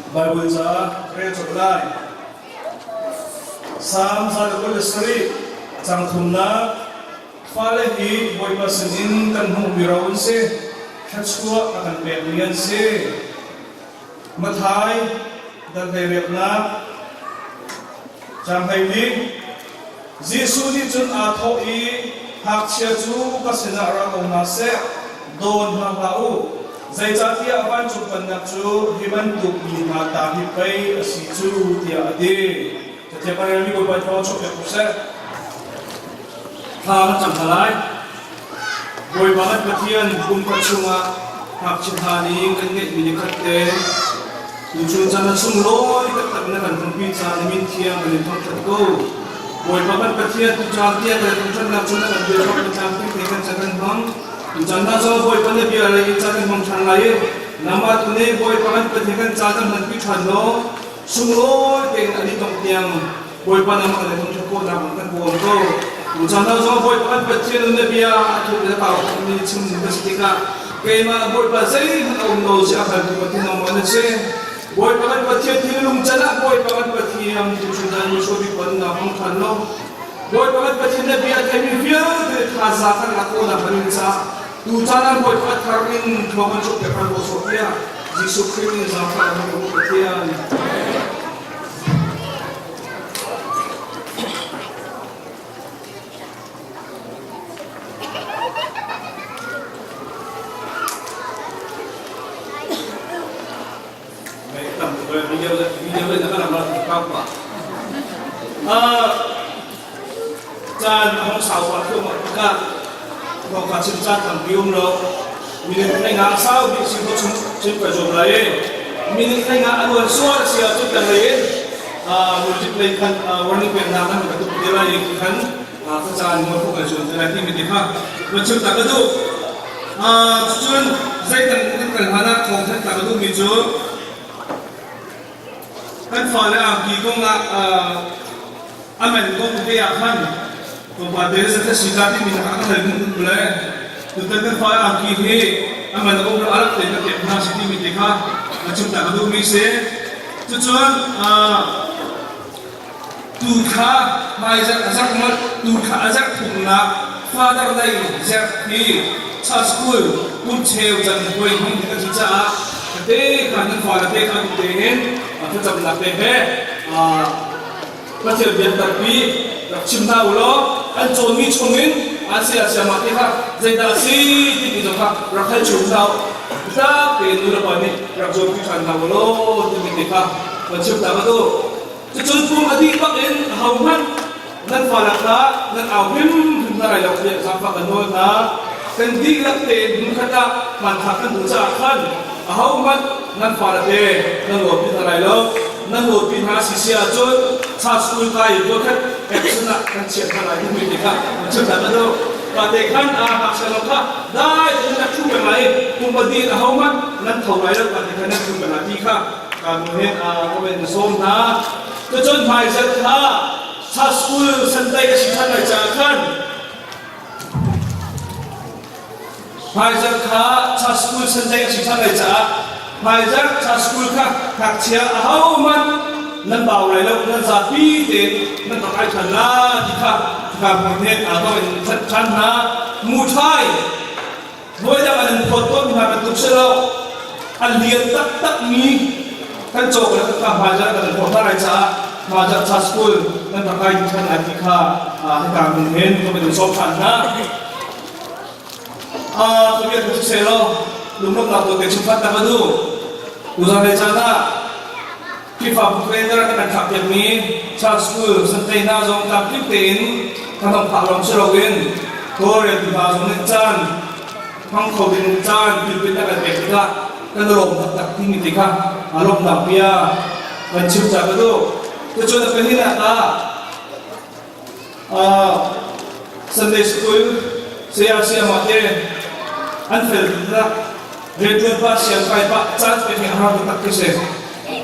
Bible ca rel colh lai. Salm 127 cang thumnak fale hi Bawipa sinin kan hmuhmi ro an si, thluachuah a kan pekmi an si. Matthai dal hleiriatnak cang 12 Jesuh nih cun aa thawh i ngakchia cu ka sinah ra ko hna seh, dawn hna hlah u, zeicahtiah vancung pennak cu hi bantuk mi hna ta hi pei a si cu, tiah a ti. Cathiang a relmi Bawipa thawng chuahpiak ko seh. Thla kan cam hna lai. Bawipa kan Pathian kum khat chungah ngakchia hna nih kan ngeihmi ni khat te tuchun caan a sunglawi taktak na kan hmanpi caan na min thiang kan in thangṭhat ko. Bawipa kan Pathian tucaan tiang kan thangṭhatnak cu na kan bia bak na tlamtling te kan ca kan hmang. Tucaan hna cu Bawipa na bia lei in ca kan hmang ṭhan lai i nangmah tu nih Bawipa kan Pathian kan ca kan hmanpi ṭhan law sunglawi tein a ni dongh tiang Bawipa nangmah kan thangṭhat khawhnak lam kan bawm ko. Tuchan hna zong Bawipa kan Pathian na bia a thuk le pau mi chim ka si tikah keimah Bawipa zeihmanh a um lo si a hngaltu Pathian nangmah na si. Bawipa kan Pathian thinlung can ah Bawipa kan Pathian tuchun caan Joshua bik na hmang ṭhan lo. Bawipa kan Pathian na bia theimi vialte thazaang kan lak khawhnak kan in caah tuchan ah Bawipa thar in thawng kan chuahpiak hram ko sawh tiah Jesuh Khrih in zaangfah kan Pathian. Caan a hung sau pah thluahmah tikah thawngtha chim caan tampi um lo. Minute hlei nga a sau bik si ko chung chim ka zuam lai i minute hlei nga a luan sual a si ahcun kan lei in music lei khan warning peknak nan ka tuk te lai i khan ka caan mual phu kan zuam te lai timi te kha van chim ta ka duh. Cucun zeitan kan kal hlan ah thawngthan ta ka duhmi cu kan fale angki kong ah a man kong te ah khan tlawmpal te zakhat sika timi na ka hal mun le tutan kan fale angki hi a man um lo alak te ka pek hna si timi te kha na chim ta ka duhmi si. Cucun tu thla hmai zarh zarh nolh tu thla a zarh thumnak Father Day zerh hi church school kum cheu can huai hmang ding an si caah te khan nan fale te khan te hin thlacamnak te he Pathian biak tampi rak chim hna u law an cawnmi chungin an saya sayamah te kha zeidah a si timi zong kha rak hal chung hna u. Biatak tein nu le pa nih rak cawnpi ṭhan hna u law timi te kha van chim ta ka duh. Cucun pum a dih bak in ahohmanh nan fale kha nan au hrimhrim hna lai lo tiah zaangfah kan nawl hna. Kan dihlak tein hmunkhat ah hmanthlak kan duh caah khan ahohmanh nan fale te nan lawmpi hna lai lo. Nan lawmpi hna si si ahcun church school kai i voikhat action ah kan chiah hna lai timi te kha chim hna ka duh. Pate khan ngakchia lo kha dai tein nan ṭhu peng lai i kum pahnih in ahohmanh nan tho lai lo pate khan nan ṭhu peng lai ti kha Kanu he comment na sawm hna. Cucun hmaizarh kha sa school Sunday a si ṭhan lai caah khan hmaizarh kha sa school Sunday a si ṭhan lai caah hmaizarh sa school kha ngakchia ahohmanh nan bau lai lo, nan zapi tein nan rak ai ṭhan la ti kha hika hmun hin aa dawh in thanh ṭhan hna. Muṭhai Voidang an in phawt tawnmi hna bantuk si lo. A lian taktakmi kan cawk le kan hmaizarh kan in phawt hna lai caah hmaizarh cha school nan rak kai ṭhan lai ti kha hika hmun hin ka van in sawm ṭhan hna. Thubiak cu siseh law lunglawmhnak tuah te chimfat na ka duh. Tuzan le caan ah Khrihfabu trainer kan kan thlahpiakmi Church School Sunday hna zong tlamtling tein kan hong phak lawng si loin tawlreltu hna zong nih caan hmang kho ding caan tilpin a kan pek tikah kan lawm taktak timi ti kha a lawmhnak bia kan chim ca ka duh. Cucun a pahnihnak ah Sunday School saya sayamah te an fel nak rianṭuan pah siang kai pah caan pek hi a har taktak khi si.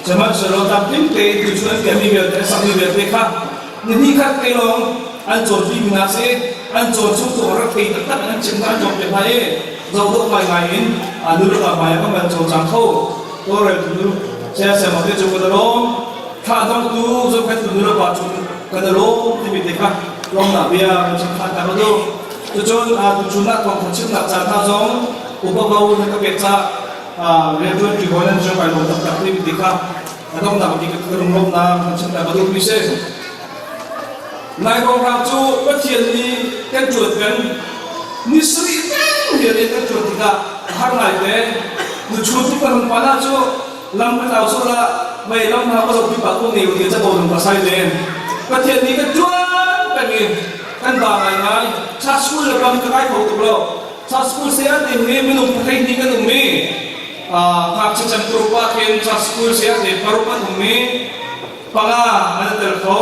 Sihmanhsehlaw tlamtling tein tu cu an piahmi vialte an sakmi vialte kha ni hnih khat te lawng an cawnpi mi hna si an cawn chung cu rak thei taktak in an chim hna an cawnpiak hna i zohdawh ngaingai in nu le pa hmai ah kan van cawlcang kho tawlreltu nu. Saya saya te cu kan lawm. Thlah dongtu zohkhenhtu nu le pa cu kan lawm timi te kha lawmnak bia kan chim than ta ka duh. Cucun tuchun ah thawngtha chimnak caan hna zong upa bo na ka pek caah rianṭuan ṭi hawi nan cung kai lawm taktak timi te kha a donghnak bik ka lunglawmhnak kan chim ta ka duhmi si. Nai ralhrang cu Pathian nih kan ṭuan peng. Ni sarih peng rian in kan ṭuan tikah a har ngaite. Tuchun ti kan hung pan ah cu lam ka tlau sual ah mei lam hna ka zoh pipa ko ne ti ca ko ka sai len. Pathian nih kan ṭuan peng i kan ba ngaingai. Cha school le bang ka kai kho tuk lo. Cha school saya te hi minung pahnih hnih kan um i ngakchia cem paruk ah khin cha school saya te paruk an um i panga an i tel kho.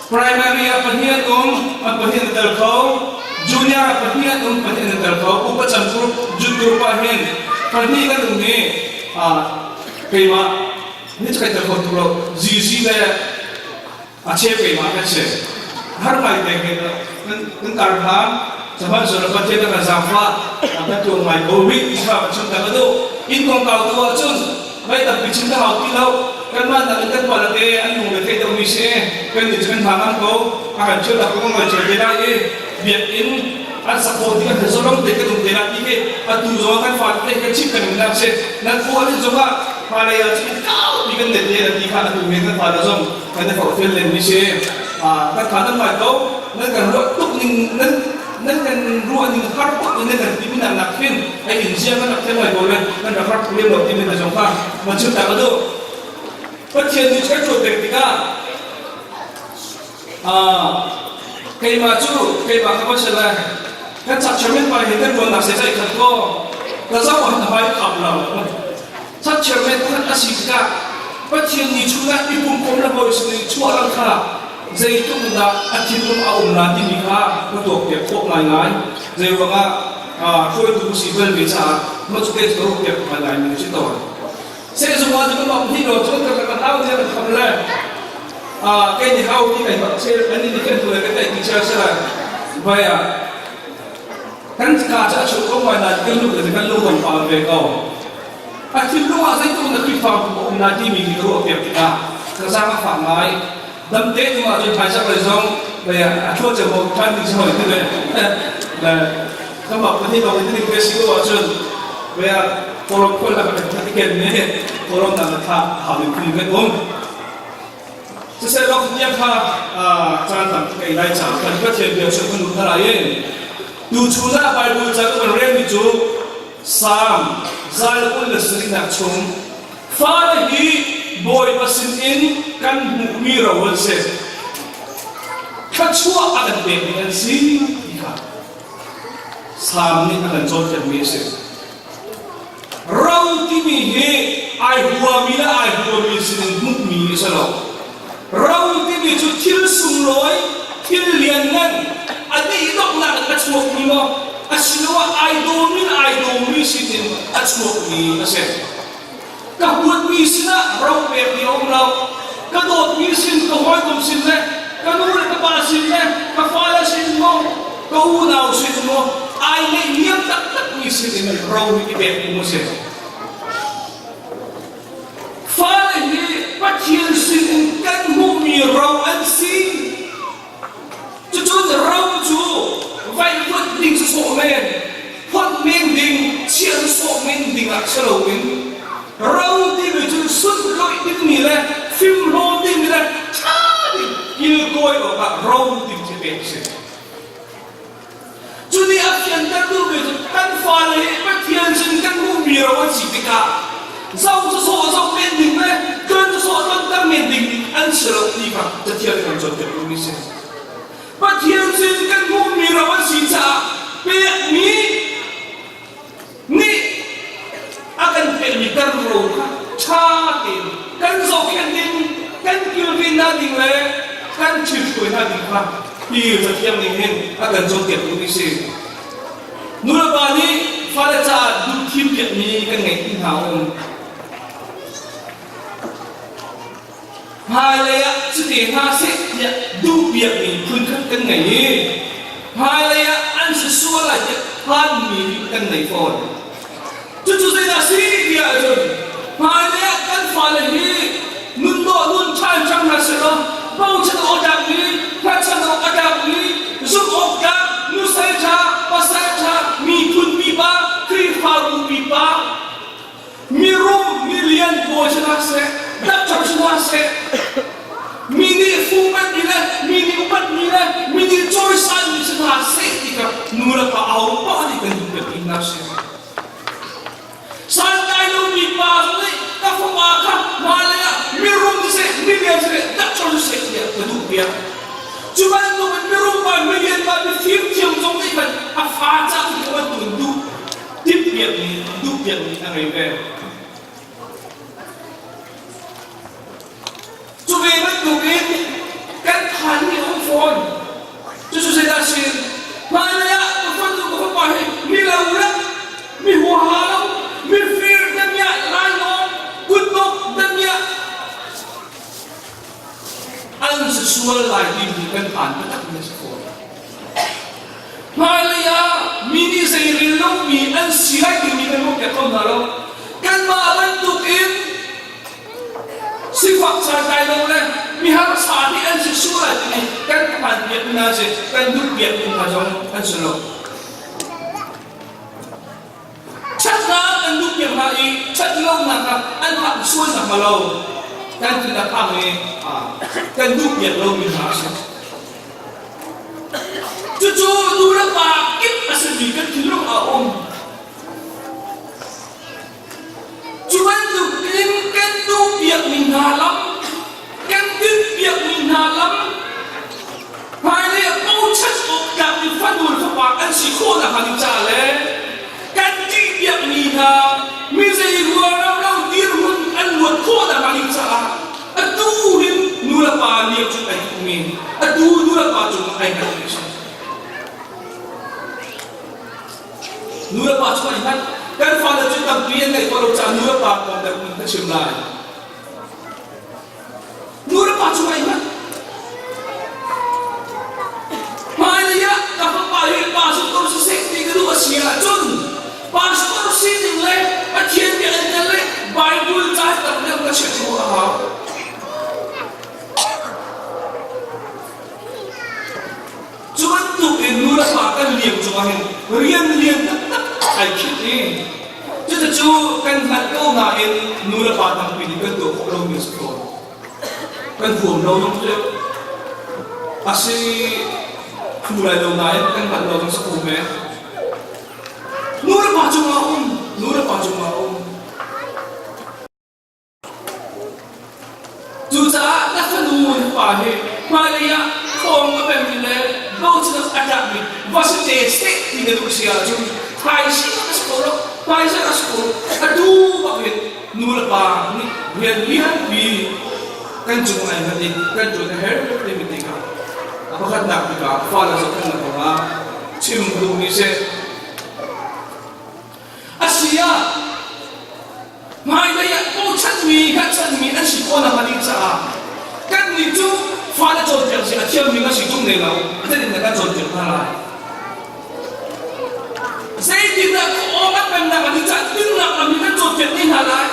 Primary ah pahnih an um, an pahnih an i tel kho. Junior ah pahnih an um, pahnih an i tel kho. Upa cem group, jut group ah hin pahnih kan um i keimah ni cu kai tel kho tuk lo. Zizi le a cheu keimah kan si. Har ngai te ke kan kar hlan sihmanhsehlaw Pathian a kan zaangfah kan tuan ngai ko rih ti kha kan chim ta ka duh. Inn kongkau tu ahcun mei tampi chim ka hau ti lo. Kanmah nakin kan pale te an lung le thei deuhmi si kan nih cu kan hna ngam ko. A kan cheu tak ko kan ngoi cheu te lai i biakinn an sak khawh ti kan zalong te kan um te lai ti khi atu zong kan fale te kan chim kan um nak si. Nan khua nih zong ah hmailei ah cun kaupi kan net te ti kha atu men kan fale zong kan i forhfial len mi si. Kan kha nan ngai ko. Nan kan ruah tuk ning nan nan kan ruah ning har tuk in nan kan ti mi nak nak khin ai in zia kan rak thiam ngai ko le kan rak har tuk lem lo ti mi na zong kha man chim ta ka duh. Pathian nih kan tuah pek tikah keimah cu keimah ka va si le kan chak chairman pa hi kan tuannak se zai khat ko ka zoh ah na hmai khap lo chak chairman pakhat a si tikah Pathian ni chungah i pumkom le hawi sin i chuah lang kha zeitluk dah a thinlung a um la timi kha ka tuakpiak khawh ngaingai. Zei ruangah hruaitu si bal ve caah mah cu te cu ka ruahpiak ngaingai mi si tawn. Sehzung ah cun mah pahnih lo cun kan kan hau tiah kan kham le kei nih hau ti kai bak chel an nih kan tu le kan kai ti chel sela vai ah kan ka cha chu ko mai na kan lu le kan lu dong pa ve ko. A thinlung ah zeitluk na Khrihfabu a um lai timi hi ka ruahpiak tikah ka zaang a fak ngai. Damte hnu ah cun thaizak lei zong lei ah a thua ceu ko ṭhan ding si hoi ti le le kan bak pahnih lawng in ning te si ko ahcun lei ah kawlram khual la kan ti ken ne kawlram dang na tha hau in phun kan um. Siseh lawng nia kha caan tam kai lai caah kan Pathian bia chung kan um hna lai in tu chun ah Bible ca kan relmi cu Salm 127 chung fale hi Bawipa sinin kan hmuhmi ro an si. Thluachuah a kan pekmi an si ti kha Salm nih a kan cawnpiakmi a si. Ro timi hi ai huami le ai huami sinin hmuhmi a si lo. Ro timi cu thil sunglawi, thil lianngan, a dihlaknak in a chuakmi maw asiloah ai dawmi le ai dawmi sinin a chuakmi a si. Ka huatmi sinah ro pekmi a um lo. Ka dawtmi sin, ka hawikom sin le ka nu le ka pa sin le ka fale sin maw, ka unau sin maw, ai neihniam taktakmi sin in ro hi i pek ding a si. Fale hi Pathian sin in kan hmuhmi ro an si. Cucun ro cu vaivuanh ding sawh men, phonh men ding, chian sawh men ding ah si loin ro timi cu sunhlawih dingmi le fimhlaw dingmi le ṭha ding kilkawi awkah ro ding khi pek a si. Cu nih a fianter duhmi cu kan fale hi Pathian sin kan hmuhmi ro an si tikah zo cu sawh zo men ding le tlon cu sawh tlonter men ding an si lo ti kha Cathiang nih kan cawnpiak duhmi si. Pathian sin kan hmuhmi ro an si caah pekmi nih a kan pekmi kan ro kha ṭha tein kan zohkhenh ding, kan kilven hna ding le kan ṭhithruai hna ding kha hi Cathiang nih hin a kan cawnpiak duhmi si. Nulepa nih fale caah duh thimpiakmi kan ngeih ti hna um. Hmailei ah cuti hna seh tiah duhpiakmi phunkhat kan ngei i hmailei ah an si sual lai tiah phanmi kan ngei fawn. Cucu zeidah a si ti? ti ahcun hmailei ah kan fale hi nun dawh nun ṭha in cang hna sehlaw bochan awk a tlakmi, hngatchan awk a tlakmi, zumh awk tlak, nusal ṭha, pasal ṭha, miphun pipa, Khrihfabu pipa, mirum, milian pawl si hna seh, doctor si hna seh, mi nih fuhpanh mi le mi nih upatmi le mi nih cawisanmi si hna seh ti kha nu le pa aho paoh nih kan duh pekmi hna si. Santlai lomi pa zong nih ka fapa kha hmailei ah mirum siseh, milian siseh, doctor siseh tiah ka duh piak. Cu bantukin mirum pa, milian pa, mifim thiam zong nih khan a fa ca cu bantukin duh timhpiakmi, duhpiakmi a ngei ve. Cu ve bantukin kan phanmi a um fawn. Cucu zeidah a si? Hmailei ah ka fanu ka fapa hi mi lo le mi huaha lo, mifir damiah lainawn, kutdok damiah an si sual lai timi kan phan taktakmi a si fawn. Hmailei ah mi nih zei rel lomi an si lai timi kan ruahpiak kho hna lo. Kanmah bantukin sifak santlai lo le miharsa nih an si sual lai timi kan phanpiak hna si, kan duhpiak hna zong an si lo. Ṭhatnak an duhpiak hna i ṭhatlonak kha an phak sual nakhnga lo kan thin a phang i kan duhpiak lomi hna a si. Cucu nu le pa kip a simi kan thinlung ah a um. Cu bantuk in kan duhpiakmi hna lam, kan tinhpiakmi hna lam, hmailei ah bochan awk tlakmi fanu le fapa an si khawh nakhnga ding caah le kan ṭihpiakmi hna mi zei ruaram lo dirhmun an luat khawh nakhnga ding caah atu hin nu le pa liam cu ai hmuhmi atu nu le pa cungah ai hngatmi a si. Nu le pa cu ai hngat. Kan fale cu tampi an ngeih khawh lo caah nu le pa kong deuh in ka chim lai. Nu le pa cu ai hngat. Hmailei ah ka fapa hi pastor siseh ti ka duh a si ahcun pastor sining le Pathian bia an tel le Bible ca tam deuh ka chim a hau. Cu bantuk in nu le pa kan liam cungah hin rian lian taktak ai khinh i cucu kan hngalh ko nain nu le pa tampi nih kan tuah khawh lomi a si fawn. Kan huam lo zong cu a si khu lai lo nain kan hngalh lo zong si kho men. Nu le pa cungah um, nu le pa cungah um. Cucaah na fanu na pa hi hmailei ah thawng a pemmi le bochan a tlakmi va si te seh ti na duh si ahcun thaising a si ko lo, hmaizarh a si ko lo. Atu bak hin nu le pa nih rian lianpi kan cung ai hmanh in kan ṭuan a herh timi tikah a pakhatnak bik ah fale zohkhenhnak kongah chim ka duhmi si. A si ah hmailei ah bochanmi hngatchanmi an si khawh nakhnga ding caah kannih cu fale cawnpiak si a thiammi kan si ṭung ne lo zeitin dah kan cawnpiak hna lai zeitindah awng an pemnak a ding caah dinnak lam in kan cawnpiak ne hna lai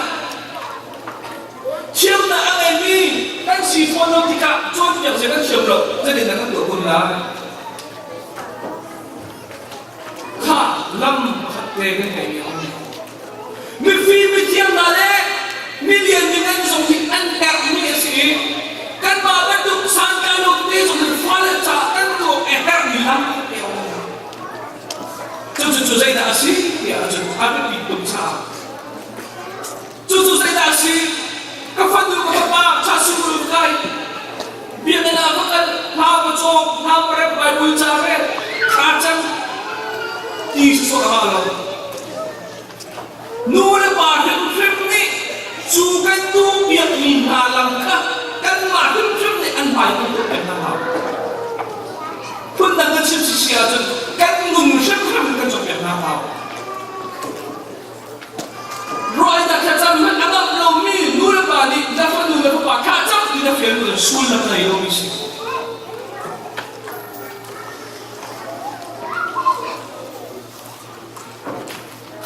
thiamnak a ngeimi kan si fawn lo tikah cawnpiak zia kan thiam lo zeitindah kan tuah kun lai Kha lam pakhat te kan ngeimi a um. Mifim mithiam hna le milian mingan zong hi an herhmi a si i kanmah bantuk santlai lo tete zong hi fale caah kan tuah a herhmi lam pakhat te a um. Cucu cu zeidah a si tiah ahcun a biapi tuk caah Cucu zeidah a si? Ka fanu ka fapa cha sungul kai biakinn ah va kal hna va cawng hna va rem Bible ca rel thla cam ti sawsawh a ngah lo. Nu le pa hrimhrim nih cu kan duh biakmi hna lam kha kanmah hrimhrim nih an hmai kan tuah peng hna hau. Phundang kan chim si si ahcun kan nun hrimhrim kan cawnpiak hna hau. Ruahnak thlacam hmanh a ngamh lomi nu le pa nih na fanu na fapa thlacam ti na fial nu sullam ngei lomi si.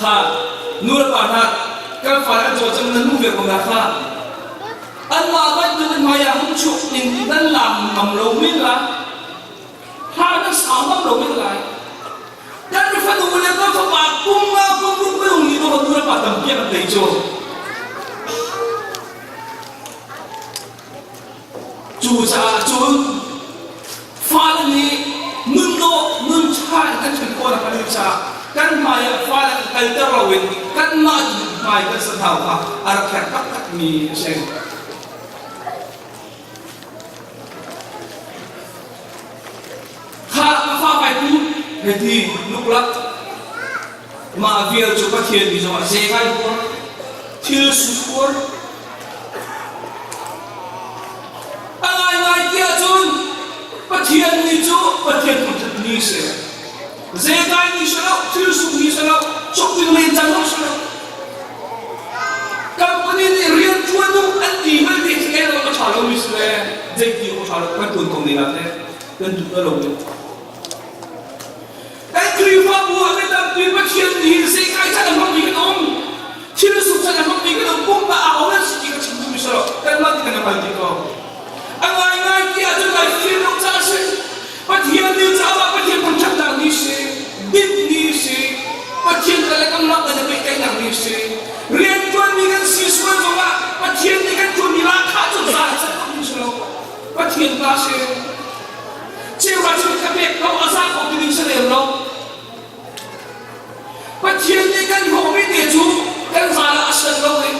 Kha nu le pa hna. Kan fale an cawl cang nan hmuh ve ko na kha. Anmah bantuk in hmai ah hung chuk in nan lam ngam lo men la. Hla nan sau ngam lo men lai. Kan fanu le kan fapa kum nga kum ruk minung nih maw nu le pa tampi an tei cu. Cucaah cun fale nih nun dawh nun ṭha in kan ṭhen khawh nak a caah kan hmai ah fale kan kalter loin kanmah tu hmai kan sathau kha a rak herh taktakmi a si. Kha ka fa kai tu hei ti luklak mah vial cu Pathian mi zongah zei kai huar thil su huar a ngaingai ti ahcun Pathian ni cu Pathian thangṭhat ni si zei kai ni si lo thil sung ni si lo shopping len cang lo si lo company nih rian ṭuan u an ti vialte khi el a ṭha lo mi si le zei ti a ṭha lo kan ṭuan ko ne la te kan duh na lo mi Kan Khrihfabu ah mi tampi Pathian nih hin sehkai chan a hmangmi kan um. Thil suk chan a hmangmi kan um. Pumpak a ho nan si ti ka chim duhmi si lo. Kanmah ti kan i hngal ti ko. A ngaingai ti ahcun lai fir lo ca a si. Pathian nih caah Pathian thangṭhatnak ni si, dinh ni si, Pathian ka le kanmah kan i pehtlaihnak ni si. Rianṭuanmi kan si sual zongah Pathian nih kan ṭuanmi lahkhah cu za a cat mi si lo. Pathian ta si. Cheuhra cu ka pek ko a za ko ti ding si lem lo. Pathian nih kan hlawhmi te cu kan zal ah a sian lo in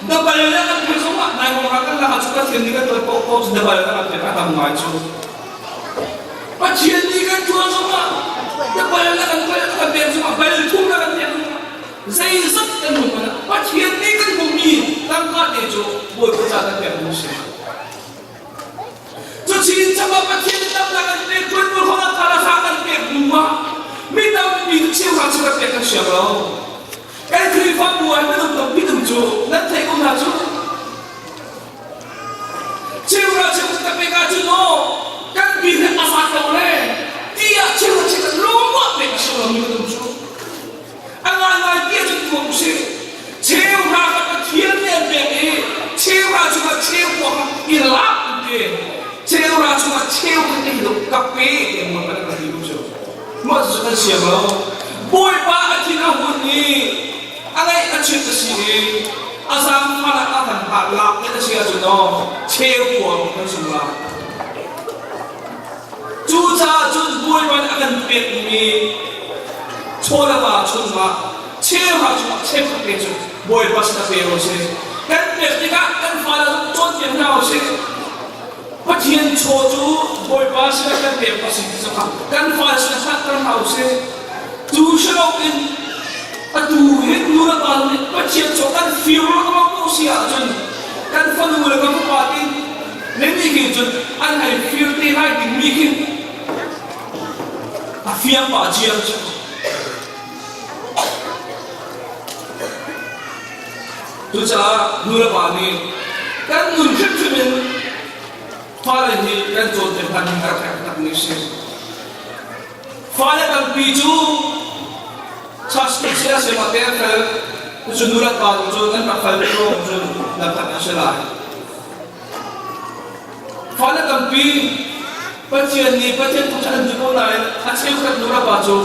dabal le kan pek zongah nai hawng kan lak cu Pathian nih kan tuan paoh paoh cu dabal kan pek a tam ngai cu. Pathian nih kan tuan zongah dabal le kan pek kan pek zongah bal thum le kan pek zongah zeizat kan hmu mana Pathian nih kan hmuhmi tangka te cu Bawipa ca kan pek mu si. Cuchin cangah Pathian tamnak an pek tuantu hong ah kha kan pek hnu ah mi tampi cu cheuhra cheuhra pek kan siang lo. Kan Khrihfabu ah minung tampi tung cu nan theih ko hna cu. Cheuhra cheuhra ka pek ahcun aw kan bi he a zat lo le tiah cheuhra cheuhra lungruah pek a si lo mi minung cu. A ngaingai ti ahcun tuah usih. Cheuhra kha Pathian nih an pek i cheuhra chungah cheu kua kha i lak an ti. Cheuhra chungah cheu kha i luk ka pe ti an kan kan ti cu. Mah cu kan siang lo. Bawipa a thin a hun i a ngaih a chit a si i a zaangfah a kan hlah lak in a si ahcun aw cheu kua kan sung lai. Cucaah cun Bawipa nih a kan pekmi chawlava chungah cheuhra chungah cheukhat te cu Bawipa sinah pe u sih. Kan pek tikah kan fale zong cawnpiak hna u sih. Pathian chaw cu Bawipa sinah kan pek a si ti zongah kan fale sinah hngalhter hna u sih. Cu si loin atu hin nu le pa nih Pathian chaw kan fir lengmang ko si ahcun kan fanu le kan fapa tin Nan nih hin cun an hei fir te lai dingmi khi a fiang pah ciam cu. Cucaah nu le pa nih kan nun hrimhrim in fale hi kan cawnpiak hna ding rak herh takmi si. Fale tampi cu church sia sema te an fel cu nu le pa cu nan rak fel ruang cun nan khat a si lai. Fale tampi Pathian nih Pathian thangṭhat an duh ko nain a cheukhat nu le pa cu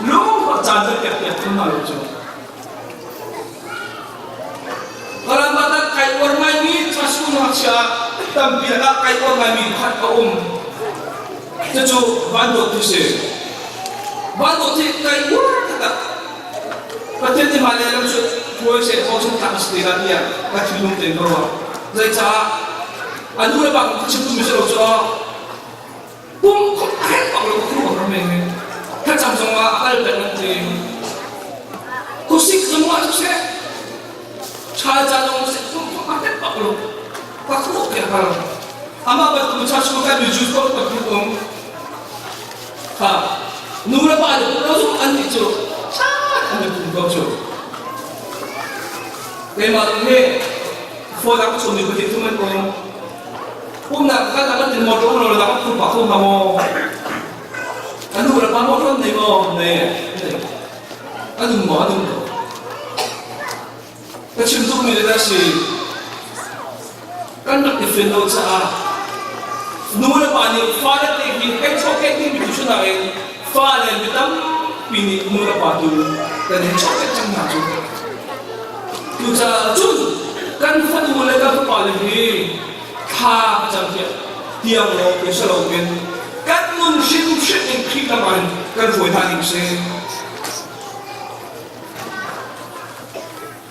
lungfah caan kan pek piak thung hna lo cu. Kalamatan kai uar ngaimi church ngakchia tampi ah kai uar ngaimi pakhat a um. Cucu van dawt tu si. Van dawt hi kai uar taktak. Pathian nih hmailei lam cu hruai seh aw chung thlak a si te la tiah ka thinlung tein ka ruah. Zeicah a nu le pa kong ka chim duhmi si lo cu pum khop a herh bak lo ka khuruh ram men thlacam zong ah a kal peng an ti. Khuasik zong ah siseh ṭhal ca zong siseh pum khop a herh bak lo ka khuruh ke a kal. Amah bantuk cha chung kan mi Jews ko ka um Kha nu le pa le lo zong an nih cu an i pum ko cu. Keimah zong hi phone a ka chawmi ka thum an um. Pumnak kan an tin motor lo la ka phur pa kho hnga maw? A nu le pa motor nei maw? Nei. An um maw? An um lo. Ka chim si? Kan rak i fian lo caah nu le pa nih fale te hi hei chawkeh dingmi tu si nain fale mi tampi nih nu le pa tu kan hei chawkeh cang hna cu. Cucaah cun kan fanu le kan fapa le hi thla ka cam tiah tiang lawng in si loin kan nun hrimhrim in Khrih lam ah hin kan hruai hna ding si.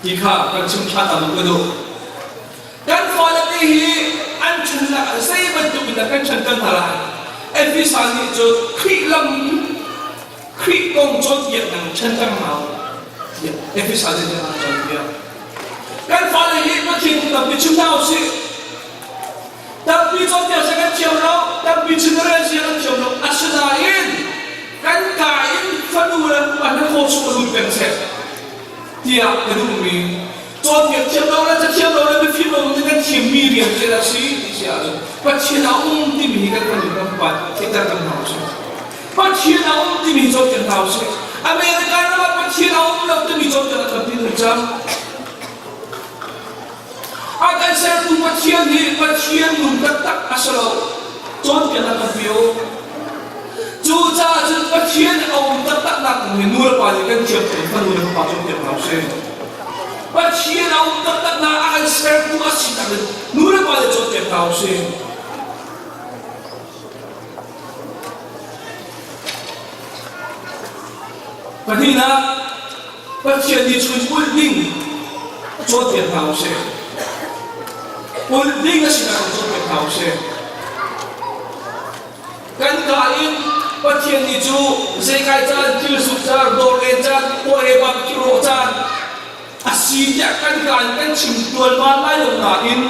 Ti kha kan chim ṭhan ta ka duh. Kan fale te hi an chunnak ah zei bantuk in dah kan ṭhanter hna lai? Efesa nih cun Khrih lam Khrih kong cawnpiaknak ṭhanter hna u tiah Efesa nih a cawnpiak. Kan fale hi Pathian kong tampi chim hna u sih. Tampi cawnpiak seh kan thiam lo, tampi chim rel sia kan thiam lo. Asinain kan ka in fanu le fapa hna thaw chung a lut peng seh tiah ka duhmi cawnpiak thiam lo le cathiam lo le mifim lo nih kan thiammi rian cu a si ti si ahcun Pathian a um timi hi kan fanu kan fapa theihter kan hna usih. Pathian a um timi hi cawnpiak hna usih. America ram ah Pathian a um lo timi cawnpiak a tampi nung cang. A kan sertu Pathian hi Pathian nung taktak a si lo. Cawnpiaknak kan pe u. Cucaah cun Pathian a um taktaknak kong hi nu le pa nih kan thiam tuk fanu le fapa cawnpiak hna usih. Pathian a um taktaknak a kan sertu a sinak in nu le pa nih cawnpiak hna usih. Pahnihnak, Pathian nih chun ulh ding cawnpiak hna usih. Ulh ding a sinak kong cawnpiak hna usih. Kan ka in Pathian nih cu zeikai caan, thil suk caan, dawr len caan, paw he bang rawh caan a si tiah kan ka in kan chim tualmal lai lo nain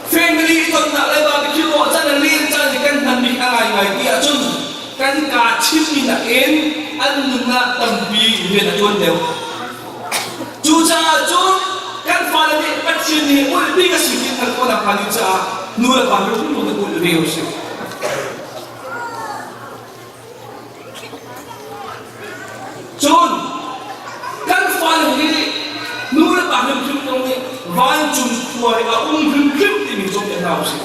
family i tonnak le barbecue rawh caan le len caan hi kan hman bik a ngaingai ti ahcun kan kaa chimmi nakin an nun ah tampi rian a ṭuan deuh. Cucaah cun kan fale nih Pathian nih ulh bik a si ti hngalh khawhnak hnga ding caah nu le pa hrimhrim kan ulh ve usih. Cun kan fale hi nu le pa hrimhrim zong nih vancung khua i a um hrimhrim timi cawnpiak hna usih.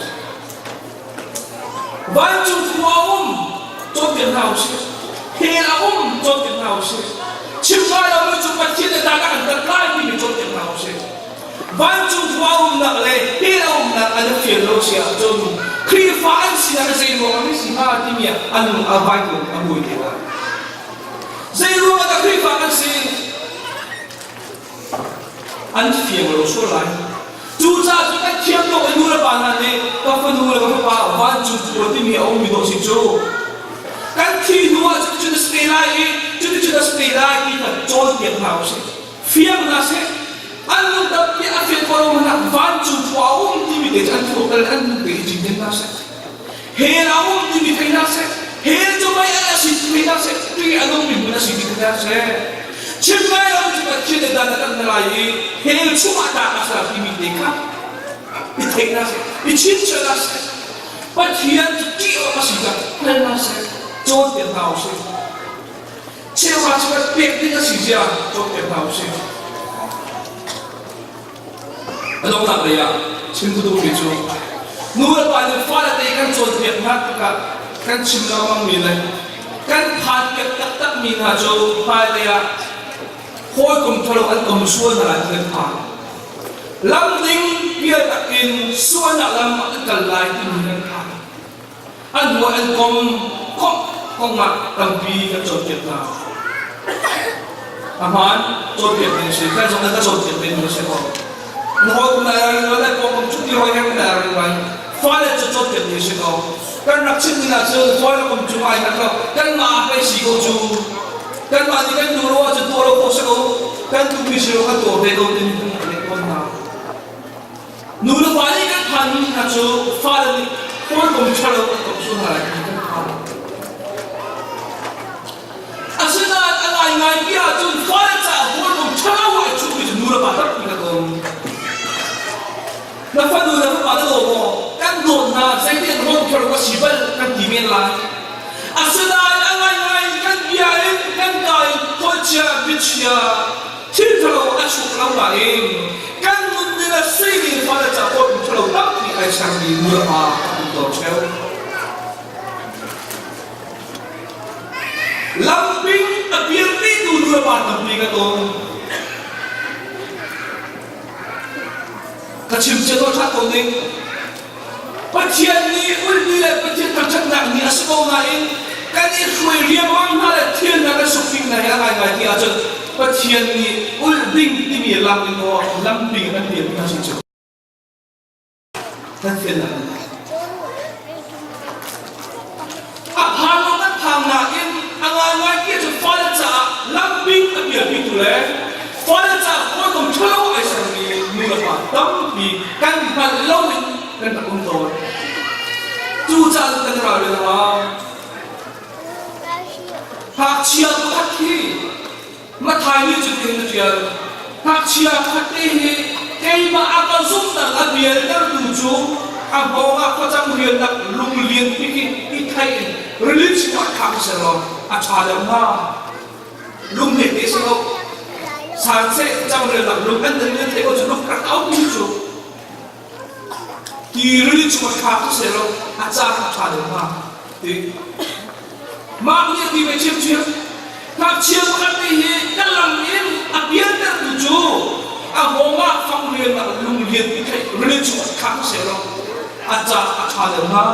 Vancung khua a um cawnpiak hna usih. Hell a um cawnpiak hna usih. Chim ngai lomi cu Pathian le dan a kan tat lai timi cawnpiak hna usih. Vancung khua a umnak le hell a umnak an i fian lo si ahcun Khrihfa an sinak hi zeiruang ah si hnga timi ah an lung a vai a buai te lai. Zeiruang ah dah Khrihfa kan si? An fiang lo sual lai. Cucaah cu kan thiam tuk i nu le pa hna nih ka fanu le ka fapa vancung khua timi a ummi dawh si cu kan thi hnu ah cuticun a si te lai i cuticun a si te lai ti kha cawnpiak hna usih. Fiang hna seh. An lung tampi a fian ko lo hmanhah vancung khua a um timi te cu an thluak le an lung te hi cinken hna seh. Hell a um timi thei hna seh. Hell cu mei a si ti thei hna seh. Tui a nungmi hmun a si ti thei hna seh. Chim ngai lo cu Pathian nih dan a kan hna lai i hell chungah tlak a ser timi te kha i thei hna seh. I chinchiah hna seh. Pathian cu ṭih awk a si kha hngal hna seh. Cawnpiak hna usih. Cheuhra cheukhat pek ding a si zia cawnpiak hna usih. A donghnak lei ah chim ka duhmi cu nu le pa nih fale te kan cawnpiak hna tikah kan chim lengmangmi le kan phanpiak taktakmi hna cu hmailei ah hawikom ṭhalo an um sual hna lai ti kan phan. Lam ding pial takin sualnak lam ah an kal lai timi kan phan. An hawi an kom komh kongah tampi kan cawnpiak hna. A hmaan cawnpiak ding a si. Kan zong kan cawnpiak ve ding a si ko. Na hawikom na ring lai, na pawngkam cu ti hawi he na ring lai. Fale cu cawnpiak ding a si ko. Kan rak chim ding ahcun hawi le kom cu ai hlat lo. Kanmah ah pei si ko cu. Kanmah nih kan duh lo ahcun tuah lo khawh si ko. Kan duhmi si lo kan tuah ve ko timi kan rak leh tawn hna. Nu le pa nih kan phanmi hna cu fale nih hawikom ṭhalo an kom sual hna lai ti kan phan. Asinain a ngaingai ti ahcun fale caah hawikom ṭhalo ah i cuhmi cu nu le pa tampi kan um. Na fanu na fapa na daw maw? Kan dawt hna zeitin hawikom ṭhalo ka si bal kan ti men lai. Asinain a ngaingai kan bia in kan ka in khuachia biachia thil ṭhalo a chuak lo nain kan nun. ai sermi nu le pa an tawn ṭheo. Lamping a pialpitu nu le pa tampi ka tong. Ka chim cia tuah ṭha ko ning. Pathian nih ulhmi le Pathian thangṭhatnak ni a si ko nain kan i hruai riangmang hna le thil hna kan suk ding hna hi a ngaingai ti ahcun Pathian nih ulh ding timi lam in maw lamping an pial hna cu kan fian nak a phan lo kan phang nain a ngaingai ti ahcun fale caah lamping a pialpitu le fale caah hawikom ṭhalo ai sermi nu le pa tampi kan hngalh loin kan rak um tawn. Cucaah kan ralrin a hau. Ngakchia pakhat hi Mathai nih cutin a ṭial. Ngakchia pakhat te hi keimah a ka zumhnak a bialtertu cu a hngawng ah khuacang rialnak lung lianpi khi i thlaih in rili chungah thlak sehlaw a ṭha deuh hnga. Lung hme te si lo. San seh changrel lung an nan nan thei ko cu lung rak au tu cu. Ti rili chung a thlak se lo a ca a ṭha deuh hnga. Ti. Mah nih a ti ve ṭhiamṭhiam. Ngakchia pakhat nih hi ka lam in a piantertu cu a hngawng ah fangrian ah lung lian ti theih rili chung ah thlak se lo a ca a ṭha deuh hnga.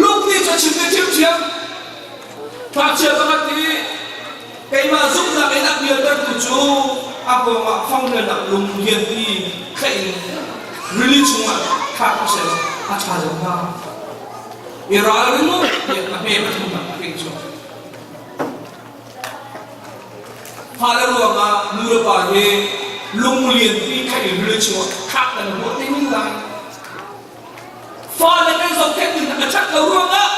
Lung nih cu a chim ve ṭhiamṭhiam. Ngakchia pakhat nih keimah zumhnak in a pialtertu cu a pawngah fanghrialnak lung lianpi thlaih in rili chungah thlak a si a ṭha deuh hnga. I ralring u tiah a hme pathumnak a pek cu. Fale ruangah nu le pa hi lung lianpi thlaih in rili chungah thlak kan huah te men lai. Fale kan zohkhenh ning a ṭhat lo ruangah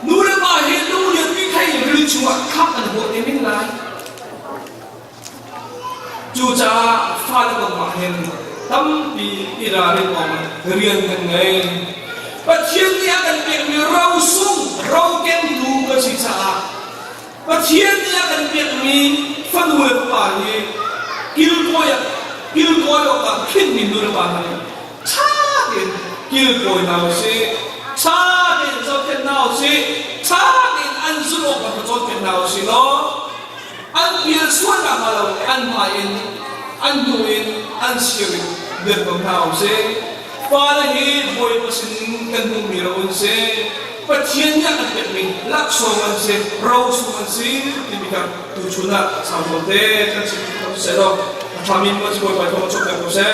nu le pa hi lunglianpi thei in rili chungah thlak an huah te men lai. Cucaah fale kong ah hin tampi i ralrin awk rian kan ngei. Pathian nih a kan pekmi rosung rokengtu kan si caah Pathian nih a kan pekmi fanu le fapa hi kilkawi ah kilkawi awkah khinmi nu le pa hna nih ṭha tein kilkawi hna usih, ṭha tein zohkhenh hna usih, ṭha tein an zulh awk kha cawnpiak hna usih law an pial sual nakhnga lo an hmai in an hnu in an sir in dirhkom hna usih. Fale hi Bawipa sin kan hmuhmi ro an si. Pathian nih a kan pekmi laksawng an si, rosung an si timi kha tuchun ah sau te kan chim kho seh law a ṭhami Bawipa thawng chuak ko seh.